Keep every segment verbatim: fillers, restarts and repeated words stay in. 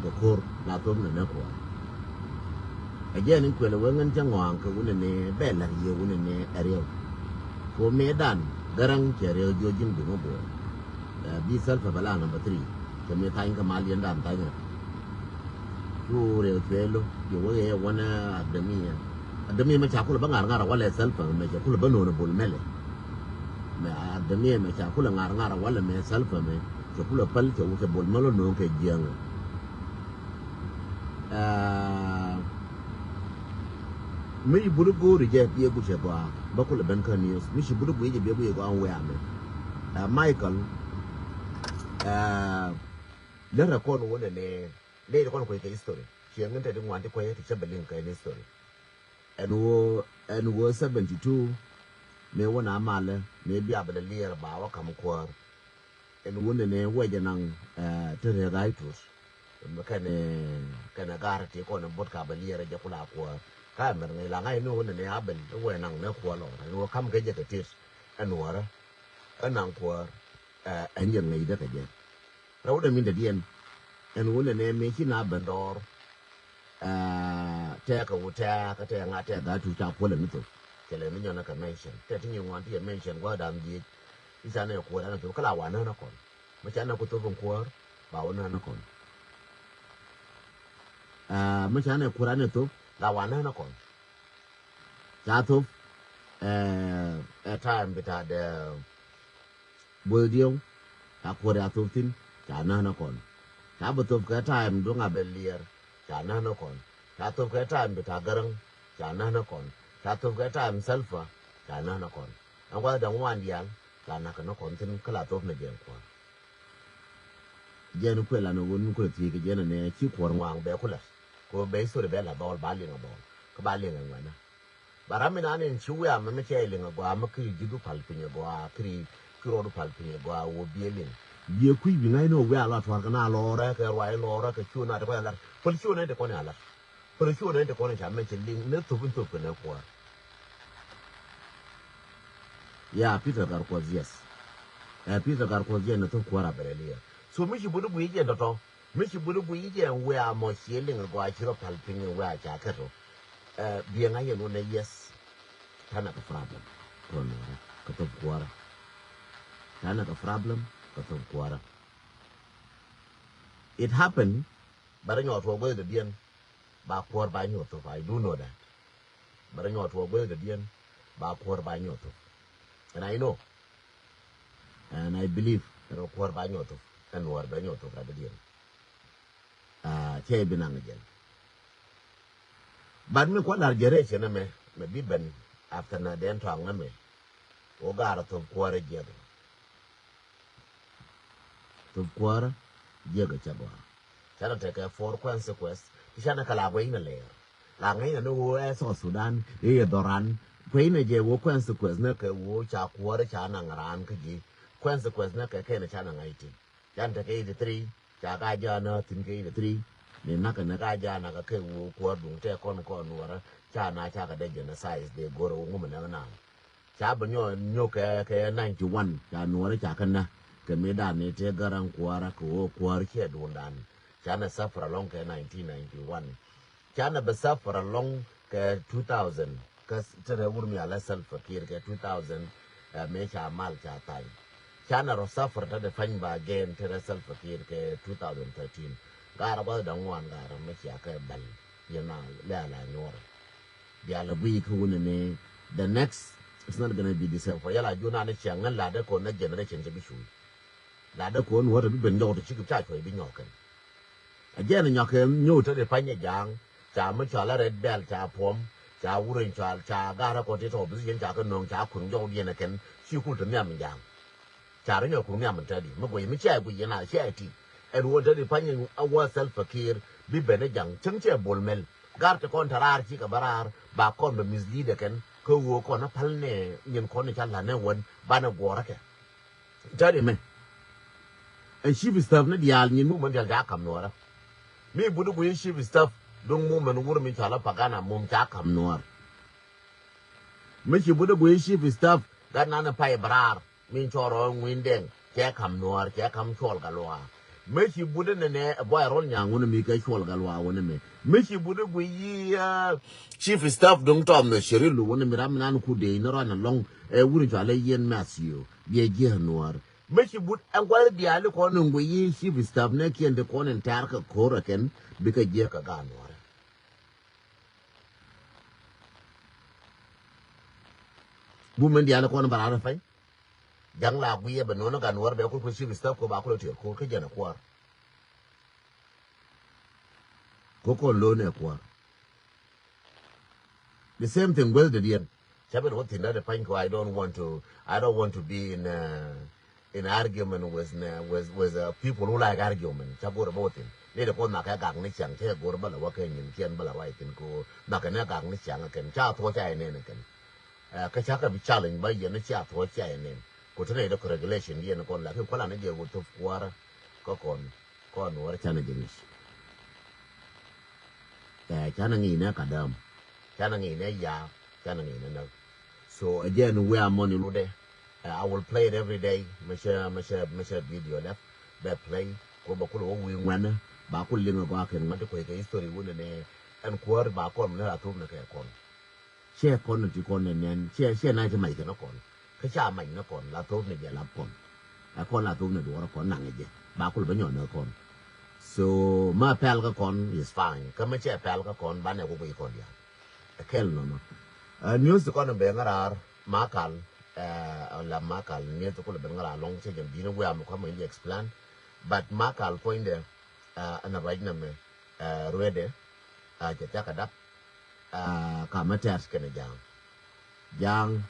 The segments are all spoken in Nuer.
Kɛ ko̱r la thop ni nɛ kuɔɔr. Ɛ jɛn in kuɛlɛ wee ŋän cä ŋɔaŋ kɛ wunɛ ni bɛ la̱r yɛ wunɛ ni ɛ riɛw. Ko mëë dan Gäräŋ cɛ riɛw jiɔ ji̱n bi mi buɔɔr. Ɛ, bi Salva bɛ la number three. Kɛ mi thany kɛ mal yɛn dan thany ɛ. Cu riɛw cuɛ lo yɛ wee yɛ wänɛ Adamia. Adamia mɛ ca kulɛ bä ŋa̱r ŋa̱r a walɛ Salva mɛ ca kulɛ bä no̱o̱n a Bol Mɛl ɛ. Mɛ Adamia mɛ ca kulɛ ŋa̱r ŋa̱r a walɛ mɛ Salva mɛ ca kulɛ päl ca wä kɛ Bol Mɛl ɔ no̱o̱n kɛ jiäŋ ɛ. Aa, mi ci but go̱o̱ri jɛ biɛ gucɛ gɔaa bä kulɛ ben kä news. Mi ci but guic jɛ biɛ guic gɔaa wee amɛ. Aa, Michael, aa, lɛ rɛ kɔn wä nɛ nɛ lɛ rɛ kɔn kuec kɛ history. Ciɛ ŋin te di ŋuan ti kuec ti cɛ bɛ liŋ kɛ history. Ɛn wä, ɛn wä seventy two. Mi wä na malɛ mi bia bɛ lɛ liɛr ba wä kam kuäär. Ɛn wä nɛ nɛ wecɛ naŋ, ɛ, te rɛ gai tut. Kɛnɛ, kɛnɛ gar ti kɔn bot ka bɛ liɛrɛ jɛ kula kuäär. Ka mɛr ŋäc la ŋa̱c ni wä nɛ nɛ a ben wɛ naŋ nɛ kuäär lɔr. Ɛn wä kam kɛ jɛ kɛ tit. Ɛn wä rä. Ɛ naŋ kuäär. Ɛ, ɛn jɛ ŋäc dɛ kɛ jɛ. Rɛw dɛ min dɛ diɛn. Ɛn wä nɛ nɛ mi ci na ben dɔɔr. Aa, tɛɛkɛ wut tɛɛk kä tɛɛk ŋa̱ tɛɛk gaa tuc ca kuɔlɛ ni thok. Cɛ lɛ ni nyɔnɛ kɛ mention tɛɛk ti nyin ŋuan ti yɛ mention gua̱a̱r da̱a̱n dhieec. I̱ ca nɛ kuɔɔr ɛn thok kä la wa nään ɛ kɔn. Mi ca nɛ ku thok in kuɔɔr ba wä nään ɛ kɔn. Aa, mi ca nɛ kuɔɔr ɛn thok la wa nään ɛ kɔn. Ca thok, ɛ, ɛ time bi ta̱a̱ dɛ Bo̱o̱th dieu ca kuɔr ya thop thi̱n ca näk ni kɔn. Ca bi thop kɛ ta̱a̱m duŋ a ben liɛɛr ca näk ni kɔn. Ca thop kɛ ta̱a̱m bi ta̱a̱ Gäräŋ ca näk ni kɔn. Ca thop kɛ ta̱a̱m Salva ca näk ni kɔn. Ɛn gua̱th da̱ŋ wan diaal la näk ni kɔn thi̱n kä la thop ni jɛn kuɔr. Jɛn kuɛ lan ɣöö ni kulɛ thiec kɛ jɛn ɛnɛ ci kuɔr ŋuaŋ bɛ kulɛ. Kɛ ɣöö bɛ history bɛ la dhɔl ba liŋ a dhɔl kä ba liŋ a ŋuɛnä. Ba ram mi nan in ci wiam mi cɛ liŋ a gɔaa mi kiri ji̱du pal piny a gɔaa kiri ki rɔɔdu pal piny a gɔaa wä biɛ liŋ. Biɛ kui̱ bi ŋa̱c ni wä wiaa lɔ tuar kɛ na lɔɔrɛ kɛ ruac lɔɔrɛ kɛ ciö na ti kɔn a lat päl ciö na ti kɔn a lat. Päl ciö na ti kɔn a ca mɛ ci liŋ ni thop in thop kɛ ni kuɔr. Ya Peter Garkuoth, yes. Ɛ Peter Garkuoth jɛ ni thop kuɔr a bɛrɛ liɛ. So mi ci buni gui jɛ tɔtɔ. Mi ci buni gui jɛ wiaa mɔ ciɛ liŋ gɔaa ci rɔ pal piny wiaa ca kɛt rɔ. Ɛ biɛ ŋa̱c yɛn wä nɛ yes. Tanɛ kɛ problem kɔn nuɔrɛ kɛ thop kuɔrɛ. Tanɛ kɛ problem kɛ thop kuɔrɛ. It happen. Bɛ rɛ nyɔɔt wä guäth dɔ̱diɛn ba kuɔr ba nyuɔth thop. I do know that. Bɛ rɛ nyɔɔt wä guäth dɔ̱diɛn ba kuɔr ba nyuɔth thop. And I know. And I believe rɛ kuɔr ba nyuɔth thop. Ɛn nuɔr bɛ nyuɔth thop rɛ dɔ̱diɛn. Aa, cɛ bi naŋ jɛn. But mi kuɔ lar generation ɛmɛ mɛ bi ben after na den tɔŋ ɛmɛ. Wä gaarä thop kuɔrɛ jiɛk. Thop kuɔrä jiɛk cɛ gɔaa. Canɛ tekɛ four consequence ti canɛ kɛ la guɛy ni lɛɛr. La ŋäcnɛ ni ɣöö ɛ South Sudan i̱ yɛ dhɔran. Kuɛy ni jɛ ɣöö consequence ni kɛ ɣöö ca kuɔrä ca naŋ raan kä ji̱. Consequence ni kɛ kɛn canɛ ŋa̱c ti. Canɛ tekɛ eighty three ca ka jaa nä thi̱n kɛ eighty three. Ni nakä ni ka jaa nakä kɛ ɣöö kuɔr duŋ tɛ kɔn kɔn nuɔrä ca na ca kɛ dee genocide dee go̱rä ɣöö ŋumɛ nɛ naŋ. Ca bi nyɔ nyɔ kɛ kɛ ninety one ca nuɔrä ca kɛ nä kɛ mi dan ni tëë Gäräŋ kuɔrä kɛ ɣöö kuɔr ciɛ duundan. Canɛ suffer along kɛ nineteen ninety one. Canɛ bi suffer along kɛ two thousand kä tɛrɛ wur mi alɛ Salva Kiir kɛ two thousand. Ɛ mi ca mal ca thany. Canɛ rɔ suffer tɛrɛ pany ba again tɛrɛ Salva Kiir kɛ two thousand thirteen. Gaarä gua̱th da̱ŋ ŋuan gaarä mi cia kɛ bɛl. Yɛn a lɛ a la nyuɔrɛ. Bia lɛ guiy kä wunɛ ni the next, it's not gonna be the same for yɛla jun ani ciaŋ ŋän ladɛ kɔn nɛ generation cɛ bi cuy. Ladɛ kɔn wä te bi ben nyɔk te cik ca cuɔy bi nyɔk kɛn. A jɛn nyɔk kɛ nyɔk te di pany jaŋ ca mi cɔal a red belt ca puɔm ca wuren cɔal ca garɛ kɔn ti tɔ opposition ca kɛ no̱o̱ŋ ca kuŋ jɔk diɛn kɛn ci kul te nhiam jaŋ. Ca rɔ nyɔk kuŋ nhiam tɛdi mi guiy mi cia guiy yɛn a cia ti. Ɛn wä tɛdi pany a wä Salva Kiir bi ben jaŋ cäŋ cɛ Bol Mel. Gar ti kɔn te raar cikɛ bä raar ba kɔn bɛ mislead ɛ kɛn kä ɣöö kɔn a päl nɛ nyin kɔn i̱ ca la̱t nɛ wän banɛ guɔ̱ɔ̱rä kɛ. Tɛt imɛ. Ɛn chief staff ni diaal nyin mumɛn diaal ca kam nuɔɔrä. Mi but i̱ guiy chief staff duŋ mumɛn wur mi cɔal a Pagana mum ca kam nuɔɔr. Mi ci but i̱ guiy chief staff gat nan i̱ pay bɛ raar. Min cɔɔr ɔ ŋuin dɛŋ cɛ kam nuɔɔr cɛ kam cuɔl ka luaar. Mi ci but inɛ nɛ ɛ buay rɔl nyaŋ wunɛ mi kɛ cuɔl gal wa wunɛ mi. Mi ci but i̱ gui yi, ah, chief staff duŋ tɔm nɛ ceri lu wunɛ mi ram mi nan ku dee ni rɔn alɔŋ ɛ wuni cɔal ɛ yien Matthew biɛ jiɛ nuɔr. Mi ci but ɛn guath diaal ikɔn in gui yi chief staff nɛ kiɛn di kɔn in tɛr kɛ ko̱r ɛ kɛn bikɛ jiɛ kɛ gaat nuɔr. Bu min diaal ikɔn in bɛ rar in pany. Ja̱ŋ la guiyɛ bɛ no̱o̱n i̱ gan wär bɛ kul kul chief staff ko ba kul tiɛɛr ko̱r kä jɛn ɛ kuäär. Ko kɔn lo̱o̱n ɛ kuäär. The same thing guäth dädiɛn. Ca ben wä thi̱n rat ɛ pany kɔ, I don't want to, I don't want to be in, uh, in argument with, uh, with, with, uh, people who like argument. Ca go̱r ɛ bä wä thi̱n. Ni de kɔn nak ɛ gak ni ciaŋ cɛ go̱r bä la wä kɛ nyin kiɛn bä la ruac thi̱n ko nak ɛ ni gak ni ciaŋ ɛ kɛn ca thuɔ ca ɛ nɛn ɛ kɛn. Ɛ, kä cakɛ bi challenge ba yɛn ni cia thuɔ̱c cia yɛn nɛn. Ku te nɛy dee kɔ regulation di yɛn kɔn, lakin kualan ni jɛ wut thup kuäärä kä kɔn, kɔn wär canɛ jɛ ŋi̱c. Ɛ, canɛ ŋi̱i̱c nɛ kadam, canɛ ŋi̱i̱c nɛ yaar, canɛ ŋi̱i̱c nɛ näk. So again, we are money lude. Ɛ, I will play it every day. Mɛ cɛ, mɛ cɛ, mɛ cɛ video lɛp bɛ play. Ku bɛ kul wä wi̱i̱ ŋuɛnɛ ba kul liŋ a gɔaa kɛn ŋuɛn ti kuec kɛ history wunɛ ni ɛn kuäär ba kɔn ni la thup ni kɛ kɔn. Ciɛ kɔn ti kɔn nɛ nɛn, ciɛ, ciɛ na ti mac kɛ ni kɔn. Kä ca mac ni kɔn, la thop ni jɛ lap kɔn. Ɛ kɔn la thop ni duɔrɛ kɔn naŋ jɛ. Ba kul bä nyɔn ni kɔn. So, ma pɛl kä kɔn is fine. Kä ma ciɛ pɛl kä kɔn, ba nɛ kuk i̱ kɔn diaal. Ɛ kɛl nɔnɔ. Ɛ, news ti kɔn bɛ ŋa̱ raar, Makal, ɛ, la Makal, news ti kul bɛ ŋa̱ raar lɔŋ ciɛ jɛ bi̱n wiam kɔn mɛ in jɛ explain. But Makal puɔ̱nydɛ, ɛ, ɛn a ruac nɛmɛ, ɛ, ruedɛ, ɛ, cɛ thiakä dak. Aa, kamä tɛ̈t kɛnɛ ja̱a̱ŋ. Ja̱a̱ŋ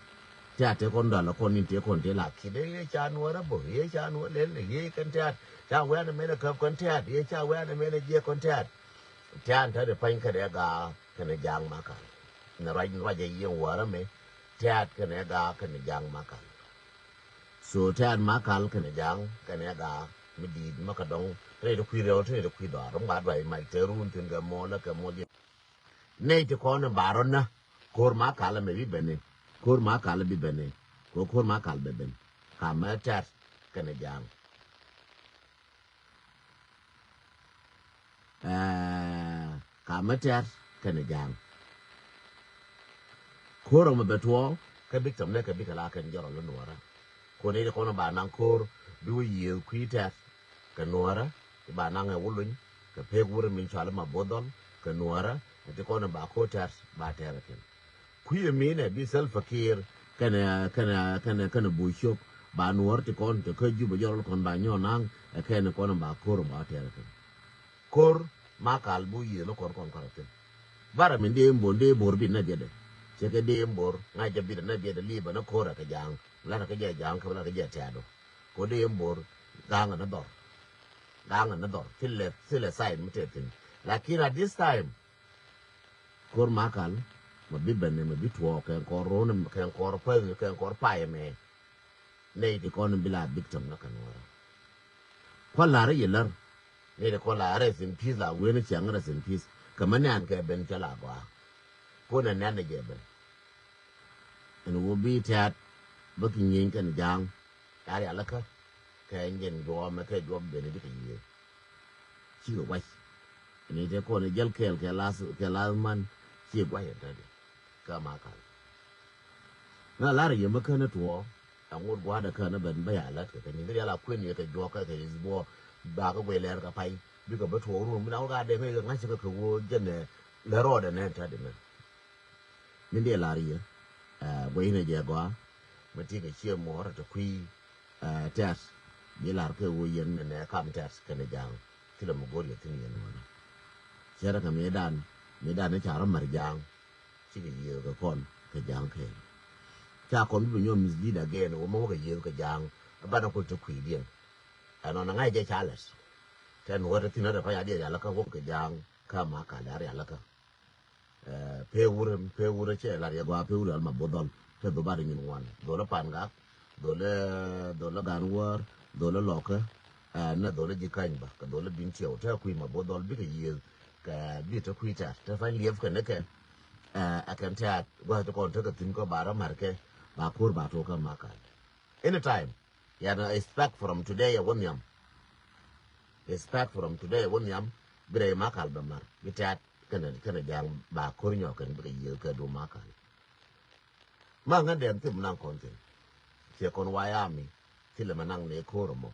tɛ̈t tëë kɔn dɔl kɔn in tëë kɔn tëë la kit ëë ca nuɔ̱ɔ̱rä bä, ëë ca nuɔ̱ɔ̱r lɛl ni, ëë kɛn tɛ̈t. Ca wɛ̈n ɛmɛn ɛ käp kɔn tɛ̈t, ëë ca wɛ̈n ɛmɛn ɛ jiɛk kɔn tɛ̈t. Tɛ̈t tɛ̈t ɛ pa̱ny kɛnɛ gaak kɛnɛ ja̱a̱ŋ Makal. Nɛ ruac, ruac ɛ yiëë wäärä mi tɛ̈t kɛnɛ gaak kɛnɛ ja̱a̱ŋ Makal. So tɛ̈t Makal kɛnɛ ja̱a̱ŋ kɛnɛ gaak mi di̱i̱t mi kɛ dɔ̱ŋ. Te nɛ te kui̱ rɛw, te nɛ te kui̱ dɔaar. Rum gat ruac mac te run thi̱n kɛ mɔl lä kɛ mɔl. Nɛy ti kɔn in ba rɔ nä, ko̱r Makal ɛmɛ bi ben ni, ko̱r Makal bi ben ni, ko̱ ko̱r Makal bɛ ben. Kamɛ tɛ̈t kɛnɛ ja̱a̱ŋ. Ɛɛ, kamɛ tɛ̈t kɛnɛ ja̱a̱ŋ. Ko̱r ɛmɛ bɛ tuɔɔk kä bik tɛm nɛ kɛ bikɛ la kɛn jɔrɔ lä nuɔrä. Ko̱r nɛy ti kɔn in ba naŋ ko̱r bi wä yiëëth kui̱ tɛ̈t kɛ nuɔrä, ti ba naŋ ɛ wä luny kɛ pek wurɛ min cɔal i̱ Mabothɔl kɛ nuɔrä, ti kɔn in ba ko̱r tɛ̈t ba tɛ̈r ɛ kɛn. Kui̱ ɛ min ɛ bi Salva Kiir kɛnɛ, kɛnɛ, kɛnɛ, kɛnɛ Buciok ba nuɔr ti kɔn te kä Juba jɔrɔl kɔn ba nyɔn naŋ ɛ kɛn kɔn ba ko̱r ba tɛr kɛn. Ko̱r Makal bu yiëë ni kɔn kɔn kɔn thin. Bara min dee mbor, dee bor bi nɛ biɛdɛ. Cɛ kɛ dee mbor ŋa̱c jɛ bi nɛ biɛdɛ liba ni ko̱r ɛ kɛ ja̱a̱ŋ. Lat ɛ kɛ jɛ ja̱a̱ŋ kɛ lat ɛ kɛ jɛ tɛ̈du. Ko dee mbor ga̱a̱ŋ ɛ ni dhɔr. Ga̱a̱ŋ ɛ ni dhɔr. Thilɛ, thilɛ side mi tɛ thin. Lakin at this time, ko̱r Makal mɛ bi ben ni mɛ bi tuɔɔk kɛ kɔr ro̱o̱n kɛ kɔr päth kɛ kɔr pay mɛ. Nɛy ti kɔn bi la victim na kɛ nuɔrä. Kua̱ la̱rä yɛ lär. Nɛy ti kɔn la rest in peace la wen ciaŋ rest in peace. Kɛ mɛ nɛn kɛ ben cɛ la gɔaa. Kuɔn ɛ nɛn jɛ ben. Ɛn wä bi tɛ̈t bä ki nyieny kɛn ja̱a̱ŋ. Ka rialikä kɛ jɛn juɔmɛ kɛ juɔm ben bikɛ yiëë. Cikɛ wac. Ni te kɔn jäl kɛɛl kɛ last, kɛ last month. Cikɛ gua̱c ɛn tätdi. Kä Makal. Na lar yɛ mä känä tuɔɔ. Ɛŋut gua̱a̱dɛ känä ben bä ya lät kɛ kɛ nyin kɛ rial a kuën yɛ kɛ juɔk kɛ kɛ is buɔ. Ba kä guɛy lɛr kɛ pay bikɛ bä tuɔɔ run mi na wä ka dee kɛ ŋa̱c kɛ kɛ wä jɛn ɛ lɛ rɔɔdɛ nɛn tätdi mɛ. Min dee lar yɛ, ɛ, guɛy inɛ jɛ gɔaa mi ti kɛ ciɛ muɔɔr ɛ te kui̱, ɛ, tɛ̈t. Bi lar kɛ wä yɛn mɛ nɛ kam tɛ̈t kɛnɛ ja̱a̱ŋ. Thilɛ mi go̱r yɛ thi̱n yɛn wänä. Cɛ rɛ kɛ mëëdan, mëëdan ni ca rɔ mär ja̱a̱ŋ. Cikɛ yiëë kɛ kɔn kɛ ja̱a̱ŋ kɛɛl. Ca kɔn bi bi nyɔk mislead again wä mi wä kɛ yiëë kɛ ja̱a̱ŋ. Ɛ banɛ kul te kui̱diɛn. Ɛnɔn ɛ ŋa̱c jɛ ca lɛt. Tɛn wä te thi̱n ɛ te pa̱ny a diɛ rialikä wä kɛ ja̱a̱ŋ. Kä Makal a rialikä. Ɛ, pek wurɛ, pek wurɛ cɛ lar yɛ gɔaa pek wurɛ al Mabothɔl. Te dhop a ri nyin ŋuan. Dhol a Pangak, dhol a, dhol a Ganwäär, dhol a Lɔkä, ɛ, nɛ dhol a Ji̱ Kany bä, kɛ dhol a Bin Tiɛw. Te kui̱ Mabothɔl bikɛ yiëëth, kɛ bi te kui̱ tɛ̈r. Te pa̱ny liɛp kɛ ni kɛ, ɛ, ɛ kɛn tɛ̈t, gua̱th ti kɔn tekɛ thi̱n kä ba rɔ mär kɛ, ba ko̱r ba tok kä Makal. Anytime. Yan expect from today a wä nhiam. Respect from today wä nhiam, bi rɛy Makal bɛ mar, bi tɛ̈t kɛnɛ, kɛnɛ Ja̱a̱ŋ ba ko̱r nyɔk kɛn bikɛ yiëë kɛ du Makal. Ma ŋändɛ ɛn thim naŋ kɔn thi̱n. Ciɛ kɔn White Army, thilɛ mɛ naŋ ni ko̱r ɛmɔ.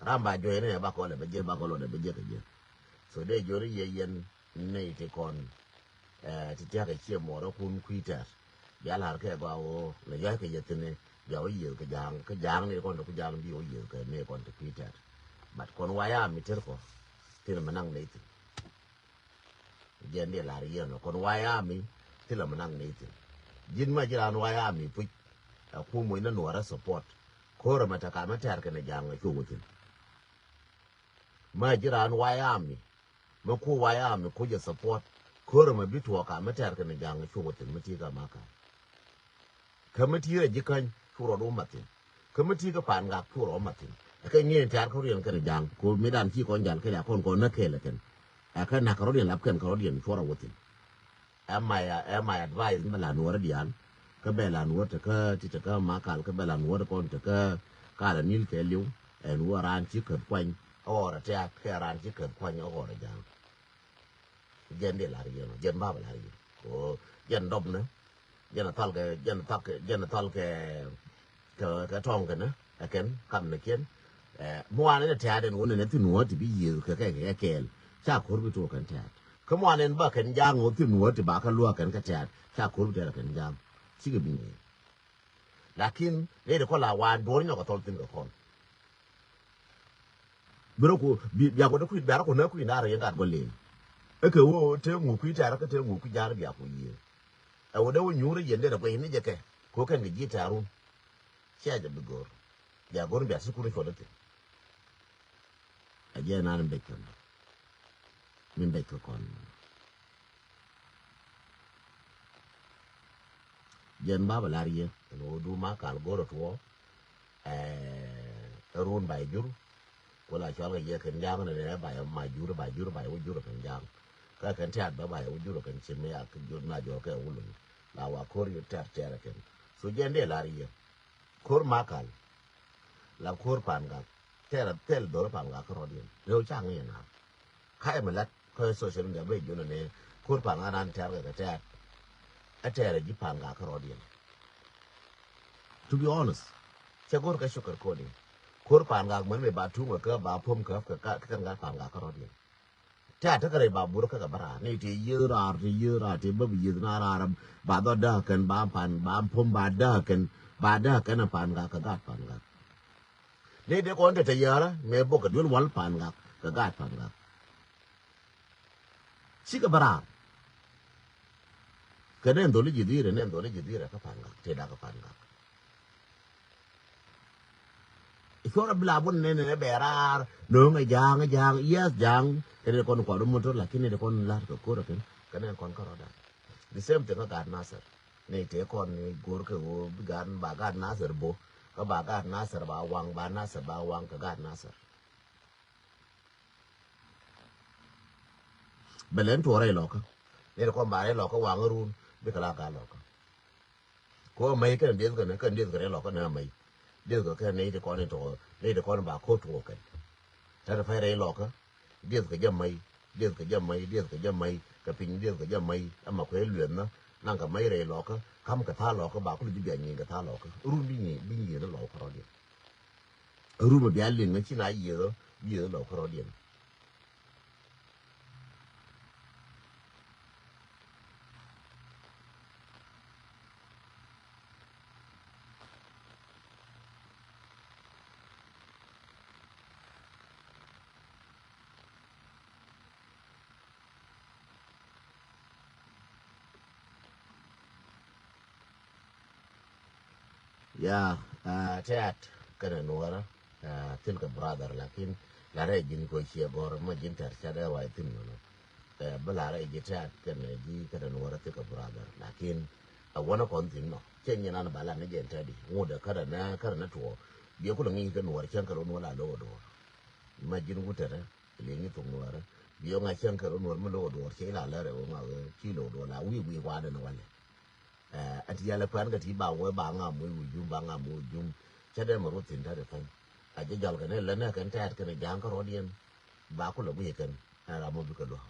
Ram ba juɔyni ɛ bakɔ lɛ bɛ jiɛk, bakɔ lɛ bɛ jiɛk kɛ jiɛk. So dee jiɔni yɛ yɛn ni ti kɔn, eh, ti tiak kɛ ciɛ muɔrä kun kui̱ tɛr. Bia la̱r kɛ gɔaa ɣöö lɛ yɔ̱a̱c kɛ yɛ thi̱n ni bia wä yiëëth kɛ Ja̱a̱ŋ, kä Ja̱a̱ŋ ni kɔn ti ku Ja̱a̱ŋ bi wä yiëëth kɛ ni kɔn ti kui̱ tɛr. But kɔn White Army tɛr kɔ, thilɛ mɛ naŋ ni thi̱n. Jɛn dee la̱r yɛn ɔ kɔn White Army, thilɛ mɛ naŋ ni thi̱n. Ji̱n ma ji̱ raan White Army puc, ɛ ku moc ni Nuɔrä support. Ko̱r ɛmɛ te ka mɛ tɛr kɛnɛ Ja̱a̱ŋ ɛ cu wä thi̱n. Ma ji̱ raan White Army, mɛ ku White Army ku jɛ support. Ko̱r ɛmɛ bi tuɔɔk ka mɛ tɛr kɛnɛ Ja̱a̱ŋ ɛ cu wä thi̱n, mɛ ti ka Makal. Kä mi ti̱i̱ rɛ ji̱ käny cu rɔɔd wä mat thi̱n. Kä mi ti̱i̱ kä Pa̱a̱n Gak cu rɔɔd mat thi̱n. Ɛ kɛ nyieen tɛ̈r kä rɔ̱diɛn kɛnɛ Ja̱a̱ŋ. Ko mëëdan ci kɔn jal kɛ ca kɔn kɔn näk kɛɛl ɛ kɛn. Ɛ kɛ na̱k kɛ rɔ̱diɛn lap kɛn kɛ rɔ̱diɛn cuɔr a wä thi̱n. Ɛ my, ɛ my advice mi bɛ la Nuɔ̱ɔ̱rä diaal. Kä bɛ la Nuɔ̱ɔ̱rä tekä, ti tekä Makal, kä bɛ la Nuɔ̱ɔ̱rä kɔn tekä Kal Anil kɛ li̱w. Ɛn wä raan ci käth kuany ɛ ɣɔr ɛ tɛ̈t, kɛ raan ci käth kuany ɛ ɣɔr ɛ Ja̱a̱ŋ. Jɛn dee la̱r yɛn ɔ, jɛn bapɛ la̱r yɛn. Ko jɛn dɔpnɛ, jɛn a thal kɛ, jɛn a thal kɛ, jɛn a thal kɛ, kɛ, kɛ tɔŋ kɛnɛ, ɛ kɛn, kam ni kiɛn. Ɛ, muanɛ ni tɛ̈t ɛn wä nɛnɛ thi̱n wä ti bi yiëëth kɛ kɛ kɛ kɛɛl. Ca ko̱r bi tuɔɔk kɛn tɛ̈t. Kä muanɛ ni ba kɛn Ja̱a̱ŋ wä thi̱n wä ti ba kɛ luäk kɛn kɛ tɛ̈t. Ca ko̱r bi tɛ̈t kɛn Ja̱a̱ŋ. Cikɛ bi ŋi̱i̱c. Lakin, nɛy ti kɔn la wan duɔ̱ɔ̱r nyɔk a thɔl thi̱n kɛ kɔn. Bi rɔ ku, bi, bia kuɔt kui̱, bia rɔ ku näk kui̱ naar yɛn gat gɔl lëë. Ɛ kɛ ɣöö te ŋu kui̱ tɛ̈r kä te ŋu kui̱ Ja̱a̱ŋ bia ku yiëë. Ɛ wä dee wä nyuur yɛn dee rɛ guɛy ni jɛ kɛ. Ko kɛn kɛ ji̱ tɛ̈run. Cia jɛ bi go̱r. Bia go̱r bia sukuri cuɔt thi̱n. A jɛ nan bec kɔn. Min bec kɛ kɔn. Jɛn bapɛ lar yɛ ɛn ɣöö du Makal go̱r ɛ tuɔɔ. Ɛ run ba jur. Ku la cual kɛ yɛ kɛn Ja̱a̱ŋ ni nɛ ba ma jur, ba jur, ba wä jur kɛn Ja̱a̱ŋ. Kä kɛn tɛ̈t bä ba wä jur kɛn cin mi yak jur na jɔr kɛ wulun. La wa ko̱r yɛ tɛ̈r tɛ̈r kɛn. So jɛn dee lar yɛ. Ko̱r Makal. La ko̱r Pa̱a̱n Gak. Thɛl, thɛl dhɔr Pa̱a̱n Gak kärɔ̱diɛn. Rɛw ca ŋi̱i̱c na. Ka̱ ɛmɛ lat kä social media ben jɔn ni ko̱r Pa̱a̱n Gak nan tɛ̈r kɛ kɛ tɛ̈t. Ɛ tɛ̈r ɛ ji̱ Pa̱a̱n Gak kärɔ̱diɛn. To be honest. Cɛ go̱r kɛ cukɛr kɔn in. Ko̱r Pa̱a̱n Gak män mi ba tuŋ kɛ ba pom kɛ kɛ kɛ kɛ Pa̱a̱n Gak kärɔ̱diɛn. Tɛ̈t tekɛ rɛy ba bur kä kɛ bä raar ni ti yiëë raar ti yiëë raar ti bä bi yiëë na raar. Ba dhɔ dääk kɛn ba Pa̱a̱n ba pom ba dääk kɛn ba dääk kɛn Pa̱a̱n Gak kɛ gat Pa̱a̱n Gak. Ni dee kɔn te te yäärä mëë bok kɛ duel wal Pa̱a̱n Gak kɛ gat Pa̱a̱n Gak. Cikɛ bä raar. Kɛ nɛn dholi ji̱ dhirɛ nɛn dholi ji̱ dhirɛ kä Pa̱a̱n Gak ti dak kɛ Pa̱a̱n Gak. Cuɔrɛ bi la bun nɛn nɛ bɛ raar no̱o̱ŋɛ Ja̱a̱ŋ Ja̱a̱ŋ yes Ja̱a̱ŋ. Kɛ nɛn kɔn kuat mot lakin nɛn kɔn lar kɛ ko̱r kɛn kɛ nɛn kɔn kärɔ̱dan. The same thing kä gat Nasir. Ni tëë kɔn ni go̱r kɛ ɣöö bi gat ba gat Nasir bo kä ba gat Nasir ba waŋ ba Nasir ba waŋ kɛ gat Nasir. Bɛ lɛn tuɔɔrɛ ilɔkä. Ni tëë kɔn ba rɛ ilɔkä waŋ run bikɛ la gat lɔkä. Ko mäy kɛn dieth kɛn kɛn dieth kɛn rɛ lɔkä nɛ mäy. Dieth kɛ kɛn nɛy ti kɔn in tɔk nɛy ti kɔn ba ko̱r tuɔɔk kɛn. Tɛt pay rɛ lɔkä. Dieth kɛ jɛ mäy. Dieth kɛ jɛ mäy. Dieth kɛ jɛ mäy. Kɛ piny dieth kɛ jɛ mäy. Ɛmɛ kuɛ lueth nä naŋ kɛ mäy rɛ lɔkä. Kam kɛ tha̱a̱ lɔkä ba kul ji̱ bia nyieny kɛ tha̱a̱ lɔkä run bi nyieny bi nyieny lɔkä rɔ̱diɛn. Run bia liŋ ci na yieth bi yieth lɔkä rɔ̱diɛn. Ya, ah, tɛt kɛnɛ nuɔrä, ah, thil kɛ brother lakin la rɛ ji̱n ko ciɛ gɔr ma ji̱n tɛr ca dɛ ruac thin nɔnɔ. Eh, bä la rɛ ji̱ tɛt kɛnɛ ji̱ kɛnɛ nuɔrä thil kɛ brother lakin a wanɛ kɔn thin nɔ cɛ nyin an ba la ni jɛn tɛt di ŋut ɛ kärɛ nɛ kärɛ nɛ tuɔ. Biɛ kulɛ ŋi̱i̱c kɛ nuɔr cɛn kɛ run wä la lo̱o̱ duɔr. Ma ji̱n wut tɛtɛ liŋ i̱ thok nuɔrä biɛ ŋa cɛn kɛ run wä mi lo̱o̱ duɔr cɛ ila lɛ rɛ wä ŋa wä ci lo̱o̱ duɔr la wi̱i̱ wi̱i̱ wanɛ ni walɛ. Ɛ ti yalɛ kuɛn kɛ ti ba wee ba ŋa muc wi̱i̱ jum ba ŋa muc wi̱i̱ jum. Cɛ dee mɛ ruth thi̱n ta̱t ɛ pɛn. A jɛ jɔl kɛ ni lɛ nɛ kɛn tɛɛt kɛn ja̱a̱ŋ kärɔ̱diɛn. Ba kulɛ guic kɛn ɛn ram mɔ bikɛ luäk.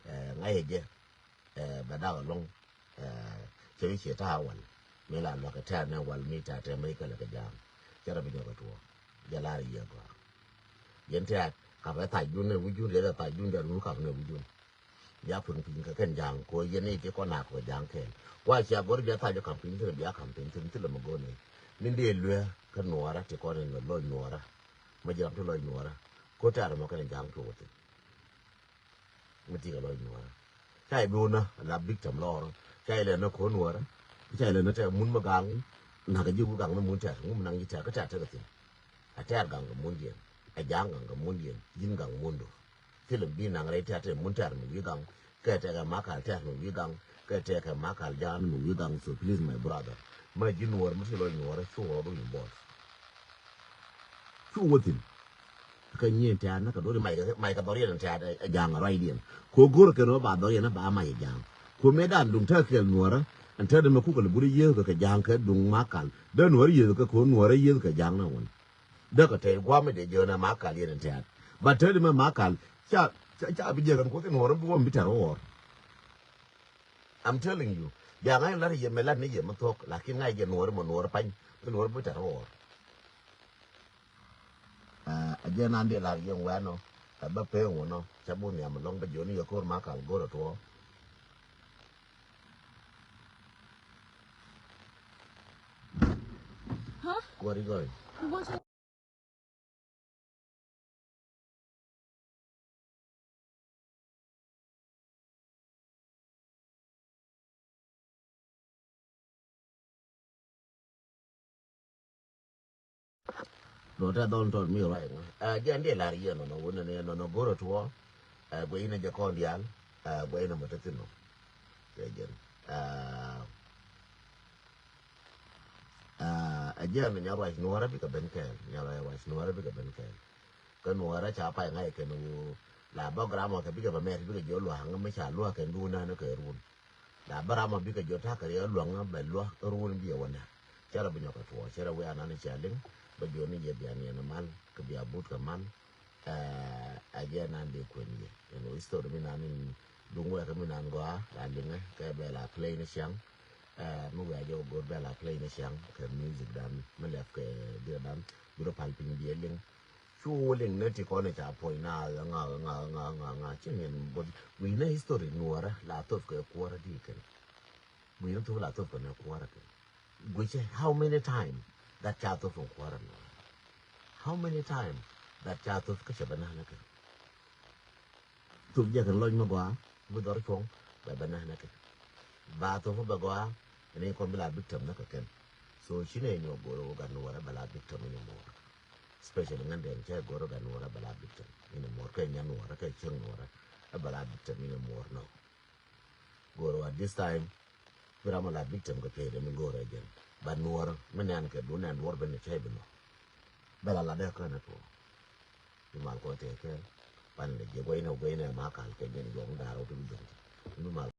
Ɛ, ŋa̱cɛ jɛ, ɛ, bɛ dak ɛlɔ̱ŋ, ɛ, cɛ wi̱c ciɛ ta̱a̱ wal. Mi la luäk kɛ tɛ̈r nɛ wal mi ta̱a̱ tɛ̈r mi kɛlɛ kɛ ja̱a̱ŋ. Cɛ rɔ bi nyɔk kɛ tuɔɔk. Jɛ lar yiëë gɔaa. Yɛn tɛ̈t kap ɛ thac dun nɛ wi̱c jun, riɛk ɛ thac dun dɛn wun kap nɛ wi̱c jun. Bia puɔ̱ny piny kɛ kɛn ja̱a̱ŋ kɛ ɣöö yɛn i̱ ti kɔn nak kɛ ja̱a̱ŋ kɛn. Kua cia go̱r bia thac jɛ kampiny thi̱n, bia kampiny thi̱n, thilɛ mɛ go̱o̱r ni. Min dee lueek kä nuɔɔrä ti kɔn in lɔc nuɔɔrä. Mɛ ji̱ ram ti lɔc nuɔɔrä. Ko tɛ̈r mɔ kɛn ja̱a̱ŋ tuɔɔk thi̱n. Mi ti kɛ lɔc nuɔɔrä. Ca i̱ bi wunä la victim lɔɔrä. Ca i̱ lɛ nä ko̱n nuɔɔrä. Ca i̱ lɛ nä tɛ mun mɛ gaŋ. Nak ji̱ wä gaŋ ni mun tɛ̈r, ŋum naŋ ji̱ tɛ̈r, kä tɛ̈r tekɛ thi̱n. A tɛ̈r gaŋ kɛ mun diɛn. A ja̱a̱ŋ gaŋ kɛ mun diɛn. Ji̱n gaŋ mun du. Thilɛ bi naŋ rɛy tɛ̈r tɛ mun tɛ̈r mi wi̱i̱ gaŋ. Kɛ tɛ̈r kɛ makal tɛ̈r mi wi̱i̱ gaŋ. Kɛ tɛ̈r kɛ makal ja̱a̱ŋ mi wi̱i̱ gaŋ. So please, my brother. Mɛ ji̱ nuɔɔr mi ti lɔc nuɔɔrä cu rɔɔdu involve. Cu wä thi̱n. Kä nyin tɛ̈t ni kɛ do̱ri mac kɛ, mac kɛ dhɔriɛn in tɛ̈t ɛ ja̱a̱ŋ ruacdiɛn. Ko go̱r kɛn wä ba dhɔriɛn ni ba mac ɛ ja̱a̱ŋ. Ko mëë dan duŋ tɛ̈t kɛl nuɔrä. Ɛn tɛ̈t mɛ kukɛ lɛ but yiëëth kɛ ja̱a̱ŋ kɛ duŋ makal. Dee nuɔrä yiëëth kɛ ko nuɔrä yiëëth kɛ ja̱a̱ŋ ni wun. Dee kɛ tɛ̈t gua̱a̱m mi dee jiön ɛ makal yɛn in tɛ̈t. Ba tɛ̈t mɛ makal. Ca, ca, ca bi jiɛk ɛn kuoth in nuɔrä bi wä mi tɛ̈r wä ɣɔr. I'm telling you. Bia ŋa̱c lar yɛ mɛ lat ni yɛ mɛ thuɔ̱k. Lakin ŋa̱c jɛ nuɔrä mɛ nuɔrä pany. Mɛ nuɔrä bi tɛ̈r wä ɣɔr. Ɛ, ɛ jɛn an dee lar yɛn wɛn nɔ, ɛ bä pee ŋun nɔ, cä bun nhiam ɛlɔ̱ŋ bä jiɔni yɛ ko̱r ma kal go̱r ɛ tuɔɔ. Huh? What are you going? What? Dɔ̱ tɛ dhɔl tɔt mi ruac ŋa. Ɛ, jɛn dee lar yɛ nɔnɔ wunɛ ni nɔnɔ go̱rɛ tuɔ. Ɛ, guɛ inɛ jɛ kɔn dial. Ɛ, guɛ inɛ mɔ te thin nɔ. Jɛ jɛn. Ɛ, ɛ, ɛ jɛn nya ruac nuɔrɛ bikɛ ben kɛɛl. Nya ruac nuɔrɛ bikɛ ben kɛɛl. Kä nuɔrä ca pay ŋa̱c kɛn ɣöö la bä gramɔ kɛ bikɛ bä mɛt bikɛ jiɔ lua̱a̱ŋ mi ca lua̱a̱ŋ kɛn duun nän kɛ run. La bä ramɔ bikɛ jiɔ ta̱a̱ kɛ riɛk lua̱ŋ bɛ lua̱a̱ŋ run biɛ wä nä. Cɛ rɔ bi nyɔk kɛ tuɔɔk cɛ rɔ wiaa nan cia liŋ bä jiɔ ni yɛ bia niɛn mal kɛ bia but kɛ mal. Ɛ, ɛ jɛ nan dee kuɛn yɛ ɛn ɣöö history mi nan in duŋ wɛɛkä mi nan gɔaa la liŋɛ kɛ bɛ la play ni ciaŋ. Ɛ, mi wiaa jɛ wä go̱o̱r bɛ la play ni ciaŋ kɛ music dan mi lɛp kɛ diɛ dan bi rɔ pal piny biɛ liŋ. Cu liŋ ni ti kɔn i̱ ca puɔ̱ny na ŋa ŋa ŋa ŋa ŋa ci ŋiɛn bot wi̱i̱ ni history nuɔrä la thop kɛ kuɔrä di kɛn. Wi̱i̱ ni thop la thop kɛ ni kuɔrä kɛn. Guic how many time that ca thop kɛ kuɔrä nuɔrä? How many time that ca thop kä cɛ bä na ni kɛn? Thop jɛ kɛn lɔc mi gɔaa bi dhɔr cuɔ̱ŋ bɛ bɛ nɛn nɛ kɛ. Ba thop bɛ gɔaa ɛn in kɔn bi la victim nɛ kɛ kɛn. So ci nɛ nyuɔk go̱r wä gat nuɔrɛ bɛ la victim in mɔr. Especially ŋän dɛn cɛ go̱r wä gat nuɔrɛ bɛ la victim in mɔr kɛ nyɛ nuɔrɛ kɛ cieŋ nuɔrɛ ɛ bɛ la victim in mɔr nɔ. Go̱r wä this time bi ram a la victim kɛ pɛy dɛ mi go̱r ɛ jɛn. Ba nuɔrɛ mi nɛn kɛ du nɛn duɔr ben ni cɛ bi nɔ. Bɛ la la dɛ kɛ nɛ tuɔ. Bi mal kɔ tɛkɛ pan lɛ jiɛ guɛy nɛ guɛy nɛ ma kal kɛ jɛn jɔŋ da̱r wä ti bi jɔŋ. Bi mal